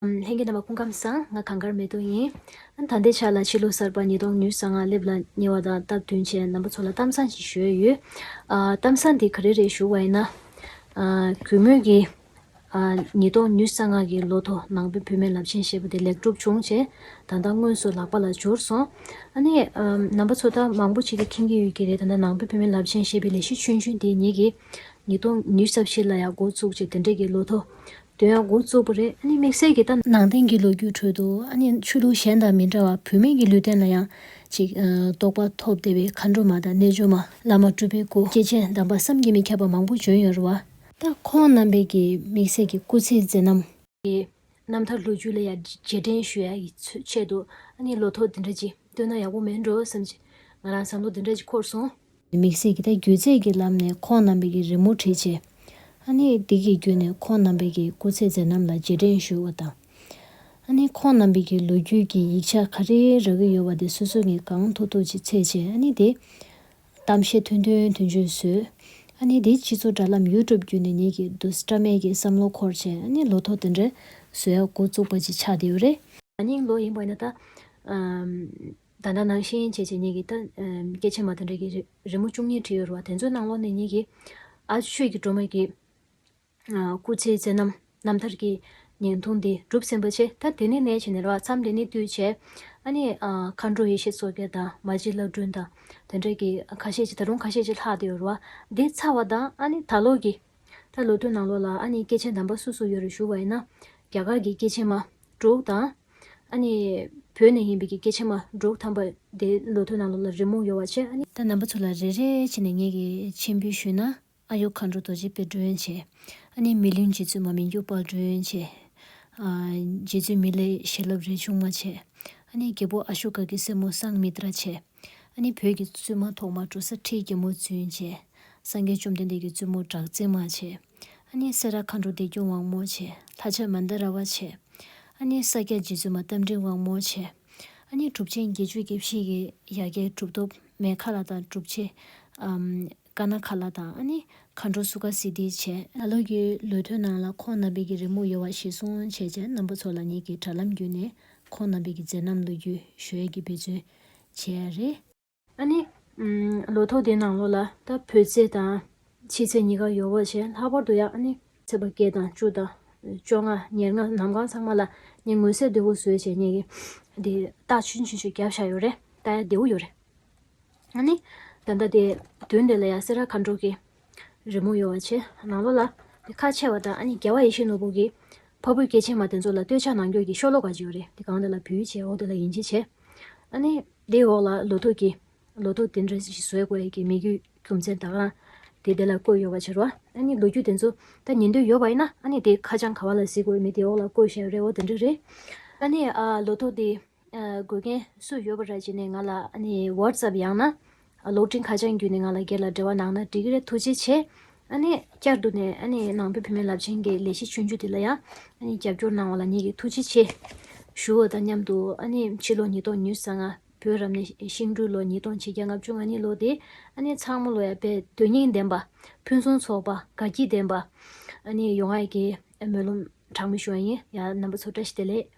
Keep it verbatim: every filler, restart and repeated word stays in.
ལྷན་རྒྱས་རྣམ་པ་སྐུ་ཁམས་བཟང་། ང་གངས་དཀར་མེ་ཏོག་ཡིན། ཨ་ད་ལྟའི་ཆ་ལ་ཕྱི་ལོ་གསར་པ་ཉིས་སྟོང་ཉི་ཤུ་རྩ་ལྔ་སླེབས་ལ་ཉེ་བ་དང་སྟབས་བསྟུན་བྱས་རྣམ་པ་ཚོ་ལ་གཏམ་བཟང་ཞིག་ཞུ་ཡ་ཡོད། ཨ་གཏམ་བཟང་འདི་ག་རེ་རེད་ཞུ་བ་ཡིན་ན། ཨ་གུས་མོས་ཀྱིས་ཨ་ཉིས་སྟོང་ཉི་ཤུ་རྩ་ལྔ་གི་ལོ་ཐོ་ནང་པའི་བུད་མེད་རླབས་ཆེན་ཞེས་པ་དེ་ལེགས་གྲུབ་བྱུང་བྱས། ད་ལྟ་དངོས་སུ་ལག་པ་ལ་འབྱོར་སོང་། ཨ་ནི་ཨ་རྣམ་པ་ཚོ་ད་མང་པོ་ཅིག་གིས་མཁྱེན་གྱི་ཡོད་ཀྱི་རེད། ད་ལྟ་ནང་པའི་བུད་མེད་རླབས་ཆེན་ཞེས་པའི་ལས་གཞི་ཆུང་ཆུང་དེ་ངེད་ཀྱིས་ཉིས་སྟོང་ཉི་ཤུ་རྩ་བཞི་ལ་ཡང་འགོ་བཙུགས་བྱས། དེ་འདྲས་ཀྱི་ལོ་ཐོ་འདོན་ཡ་འགོ་བཙུགས་པ་རེད། ཨ་ནི་དམིགས་བསལ་གྱིས་ད་ནང་བསྟན་གྱི་ལོ་རྒྱུས་ཁྲོད་དུ་ཨ་ནི་ཆོས་ལུགས་གཞན་དང་མི་འདྲ་བར་བུད་མེད་ཀྱི་ལུས་རྟེན་ལ་ཡང་ཅིག་ཨ་རྟོགས་པ་ཐོབ་བསྡད་པའི་མཁའ་འགྲོ་མ་དང་རྣལ་འབྱོར་མ། བླ་མ་སྤྲུལ་པའི་སྐུ། སྐྱེས་ཆེན་དམ་པ་བསམ་གྱིས་མི་ཁྱབ་པ་མང་པོ་བྱོན་ཡོད་རེད་བ། ད་ཁོང་རྣམ་པའི་གི་དམིགས་བསལ་གྱི་སྐུ་ཚེའི་མཛད་རྣམ། གི་རྣམ་ཐར་ལོ་རྒྱུས་ལ་ཡང་རྗེས་དྲན་ཞུ་ཡ་ཡི་ཆེད་དུ་ཨ་ནི་ལོ་ཐོ་འདི་འདྲ་ཅིག་བཏོན་ན་ཡག་པོ་མེད་འགྲོ་བསམ་གྱི། ང་རང་བསམ་བློ་འདི་འདྲ་ཅིག་འཁོར་སོང་། དམིགས་བསལ་གྱི་ད་སྒྱུ་རྩལ་གྱི་ལམ་ནས་ཁོང་རྣམ་པའི་གི་རི་མོ་བྲིས་བྱས། ཨ་ནི་འདི་གི་བརྒྱུད་ནས་ཁོང་རྣམ་པའི་གི་སྐུ་ཚེ་མཛད་རྣམ་ལ་རྗེས་དྲན་ཞུ་བ་དང་། ཨ་ནི་ཁོང་རྣམ་པའི་གི་ལོ་རྒྱུས་ཀྱི་ཡིག་ཆ་ག་རེ་རག་གི་ཡོད་པ་དེ་སོ་སོ་ངས་གང་ཐུབ་ཐུབ་ཅིག་འཚོལ་བྱས། ཨ་ནི་དེ་གཏམ་བཤད་ཐུང་ཐུང་དོན་བརྗོད་བཟོས། ཨ་ནི་དེ་སྤྱི་ཚོགས་དྲ་ལམ་ཡུ་ཊུབ་བརྒྱུད་ནས་ངེད་ཀྱིས་བསྡུ་བཀྲ་མེད་ཀྱི་བསམ་བློ་འཁོར་བྱས། ཨ་ནི་ལོ་ཐོ་དེ་འདྲ་བཟོ་ཡ་འགོ་བཙུགས་པ་ཅིག་ཆགས་བསྡད་ཡོད་རེད། ཨ་ནི་ལོ་ཡིན་པ་ཡིན་ན་ད་ཨམ། ད་ལྟ་ནང་བཞིན་བྱས་བྱས་ངེད་ཀྱིས་ད་ཨམ། སྐྱེས་ཆེན་མ་དེ་འདྲ་གི་རི་རི་མོ་བཅུ་གཉིས་བྲིས་ཡོད་རེད་བ། དེ་ཚོའི་ནང་ལོགས་ནས་ངེད་ཀྱིས་ཨ་ཆོས་ཀྱི་སྒྲོན་མ་གི་ཨ་སྐུ་ཚེའི་མཛད་རྣམ། རྣམ་ཐར་གྱི་བརྙན་ཐུང་འདི་གྲུབ་ཟིན་པ་བྱས། ད་དེ་ནས་ནས་བྱས་ནས་རེད་བ། མཚམས་དེ་ནས་བཏུས་བྱས། ཨ་ནི་ཨ་མཁའ་འགྲོ་ཡེ་ཤེས་མཚོ་རྒྱལ་དང་མ་གཅིག་ལྷ་སྒྲོན་དང་དེ་འདྲ་གི་ཁ་ཤས་ཅིག་ད་རུང་ཁ་ཤས་ཅིག་ལྷག་བསྡད་ཡོད་རེད་བ། འདི་ཚར་བ་དང་ཨ་ནི་ད་ལོ་གི་ད་ལོ་ཐོའི་ནང་ལོགས་ལ་ཨ་ནི་སྐྱེས་ཆེན་དམ་པ་སུ་སུ་ཡོད་རེད་ཞུ་བ་ཡིན་ན། རྒྱ་གར་གྱི་སྐྱེས་ཆེན་མ་དྲུག་དང་། ཨ་ནི་བོད་ནས་ཡིན་པའི་གི་སྐྱེས་ཆེན་མ་དྲུག་ཐམ་པ་དེ་ལོ་ཐོའི་ནང་ལོགས་ལ་རི་མོ་ཡོད་པ་བྱས། ཨ་ནི་ད་རྣམ་པ་ཚོ་ལ་རེ་རེ་བྱས་ནས་ངེད་ཀྱིས་མཆན་འབུལ་ཞུས་ན། ཨ་ཡོ་མཁའ་འགྲོ་རྡོ་རྗེ་དཔལ་སྒྲོན་བྱས། ཨ་ནི་མི་ལུས་རྗེ་བཙུན་མ་མི་འགྱུར་དཔལ་སྒྲོན་བྱས། ཨ་རྗེ་བཙུན་མི་ལའི་བྱིན་རླབས་རས་ཆུང་མ་བྱས། ཨ་ནི་རྒྱལ་པོ་ཨ་ཤོ་ཀ་གི་སྲས་མོ་སངས་མི་ཏྲ་བྱས། ཨ་ནི་བོད་ཀྱི་བཙུན་མ་ཐོག་མ་འབྲུག་གསར་ཁྲི་རྒྱལ་མོ་བཙུན་བྱས། སངས་རྒྱས་བཅོམ་ལྡན་འདས་ཀྱི་བཙུན་མོ་གྲགས་འཛིན་མ་བྱས། ཨ་ནི་སེ་ར་མཁའ་འགྲོ་བདེ་སྐྱོང་དབང་མོ་བྱས། ལྷ་ལྕམ་མན་དཱ་ར་བ་བྱས། ཨ་ནི་ས་སྐྱ་རྗེ་བཙུན་མ་རྟ་མགྲིན་དབང་མོ་བྱས། ཨ་ནི་གྲུབ་ཆེན་བརྒྱད་ཅུ་གྱ་བཞི་གི་ཡ་གྱལ་གྲུབ་ཐོབ་མེ་ཁ་ལ་དང་གྲུབ་ཆེན་ཨམ་ཀ་ན་ཁ་ལ་དང་། ཨ་ནི་མཁའ་འགྲོ་སུ་ཁ་སིདྡྷི་བྱས། ད་ལོ་གི་ལོ་ཐོའི་ནང་ལ་ཁོང་རྣམ་པའི་གི་རི་མོ་ཡོད་པ་གཞིར་བཟུང་བྱས་བྱས། རྣམ་པ་ཚོ་ལ་ངེད་ཀྱི་དྲ་ལམ་བརྒྱུད་ནས་ཁོང་རྣམ་པའི་གི་མཛད་རྣམ་ལོ་རྒྱུས་ཞུ་ཡས་ཀྱི་འབད་བརྩོན་བྱས་ཡ་རེད། ཨ་ནི། ཨམ། ལོ་ཐོ་དེའི་ནང་ལོགས་ལ་ད་བོད་ཚེས་དང་ཕྱི་ཚེས་གཉིས་ཀ་ཡོད་པ་བྱས། ལྷག་པར་དུ་ཡང་ཨ་ནི་ཚེས་པ་བརྒྱད་དང་བཅུ་དང་བཅོ་ལྔ་ཉེར་ལྔ་གནམ་གང་ཚང་མ་ལ་ངས་ངོས་གཟུགས་བདེ་པོ་བཟོས་བྱས། ངས་ཀྱི་འདི་རྟགས་ཆུང་ཆུང་ཞིག་བརྒྱབ་བཞག་ཡོད་རེད། ལྟ་ཡ་བདེ་པོ་ཡོད་རེད། ཨ་ནི་ད་ལྟ་དེ་མདུན་དེ་ལ་ཡང་སེ་ར་མཁའ་འགྲོ་གི་རི་མོ་ཡོད་པ་བྱས། ནང་ལོགས་ལ་དེ་ཁ་ཕྱེ་བ་དང་། ཨ་ནི་རྒྱལ་བ་ཡིད་བཞིན་ནོར་བུ་གིས་འཕགས་བོད་སྐྱེས་ཆེན་མ་དེ་ཚོ་ལ་བསྟོད་ཕྱག་གནང་རྒྱུ་གི་ཤོ་ལོ་ཀ་ཅིག་ཡོད་རེད། དེ་སྒང་དེ་ལ་བུ་བྱས། འོག་དེ་ལ་ཡིན་གཅིག་བྱས། ཨ་ནི་དེའི་འོག་ལ་ལོ་ཐོ་གི་ལོ་ཐོ་དེ་འདྲ་ཞིག་བཟོ་དགོས་ཡས་ཀྱི་དམིགས་ཡུལ་རྒྱུ་མཚན་ད་ག་རང་དེ་དེ་ལ་བཀོད་ཡོད་པ་བྱས་རེད་བ། ཨ་ནི་ལོ་རྒྱུས་དེ་ཚོ་ད་ཉན་འདོད་ཡོད་པ་ཡིན་ན། ཨ་ནི་དེ་ཁ་བྱང་ག་པ་ལ་གཟིགས་དགོས་མིན་དེ་འོག་ལ་བཀོད་བཞག་ཡོད་རེད། འོ་དེ་འདྲ་རེད། ཨ་ནི་ཨ་ལོ་ཐོ་དེ་ཨ་དགོས་མཁན་སུ་ཡོད་པ་རེད་བྱས་ནས་ང་ལ་ཨ་ནི་ཝ་ཊི་སབ་ཡང་ན་གློག་འཕྲིན་ཁ་བྱང་བརྒྱུད་ནས་ང་ལ་སྒེར་ལ་འབྲེལ་བ་གནང་ན་འགྲིག་གི་རེད། ཐུགས་རྗེ་ཆེ། ཨ་ནི་བསྐྱར་དུ་ནས་ཨ་ནི་ནང་པའི་བུད་མེད་རླབས་ཆེན་གྱི་ལས་གཞི་ཆུང་ཆུང་དེ་ལ་ཡང་ཨ་ནི་རྒྱབ་སྐྱོར་གནང་བ་ལ་ངེད་ཀྱིས་ཐུགས་རྗེ་ཆེ་ཞུ་བ་དང་མཉམ་དུ། ཨ་ནི་ཕྱི་ལོ་ཉིས་སྟོང་ཉི་ཤུ་རྩ་ལྔ་བོད་རབ་གནས་ཤིང་འབྲུག་ལོ་ཉིས་སྟོང་ཆིག་བརྒྱ་ལྔ་བཅུ་ང་གཉིས་ལོ་དེ་ཨ་ནི་ཚང་མ་ལོ་ཡ་དཔེ་དོན་སྙིང་ལྡན་པ། ཕུན་སུམ་ཚོགས་པ། དགའ་སྐྱིད་ལྡན་པ་ཨ་ནི་ཡོང་ཡ་གི་སྨོན་ལམ་གྲངས་མེད་ཞུ་བ་ཡིན། ཡ་རྣམ་པ་ཚོ་བཀྲ་ཤིས་བདེ་ལེགས།